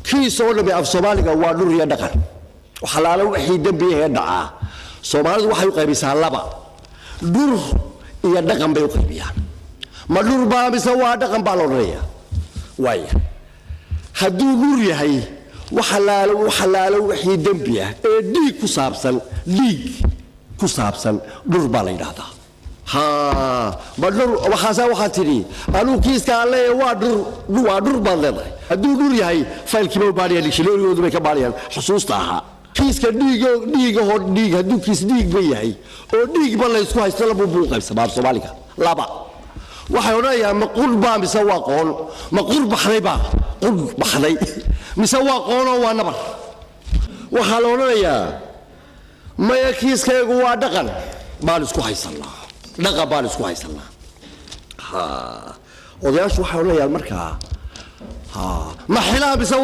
Kiis oo dhami af Soomaaliga waa dhur iyo dhaqan. Waxalaalo wixii dembiyahee dhacaa, Soomaalidu waxay u qaybisaa laba: dhur iyo dhaqan bay u qaybiyaan. Ma dhur baa mise waa dhaqan baa la odhanaya. Waaya, hadduu dhur yahay, waxalaalo wixii dembi ah ee dhiig ku saabsan, dhiig ku saabsan, dhur baa la yidhaahdaa. Ha, ma dhur waxaasaa? Waxaad tidhi anuu kiiskaan leeyahay waa dhur, waa dhur baad leedahay. Hadduu dhur yahay, faylkiiba u baadhayaan, dictionary-goodu bay ka baadhayaan xusuusta ahaa kiiska dhiigo, dhiigahoo dhiig. Hadduu kiis dhiigba yahay oo dhiigba laysku haysto, laba buu qaybsamaa Soomaaliga. Laba waxay odhanayaan: ma qur baa mise waa qoon? Ma qur baxday baa, qur baxday, mise waa qoonoo waa nabar? Waxaa la odhanayaa: maya, kiiskaygu waa dhaqan baan isku haysanaa, dhaqan baan isku haysanaa. Ha, odayaashu waxay odhanayaan markaa: ha, ma xilaa mise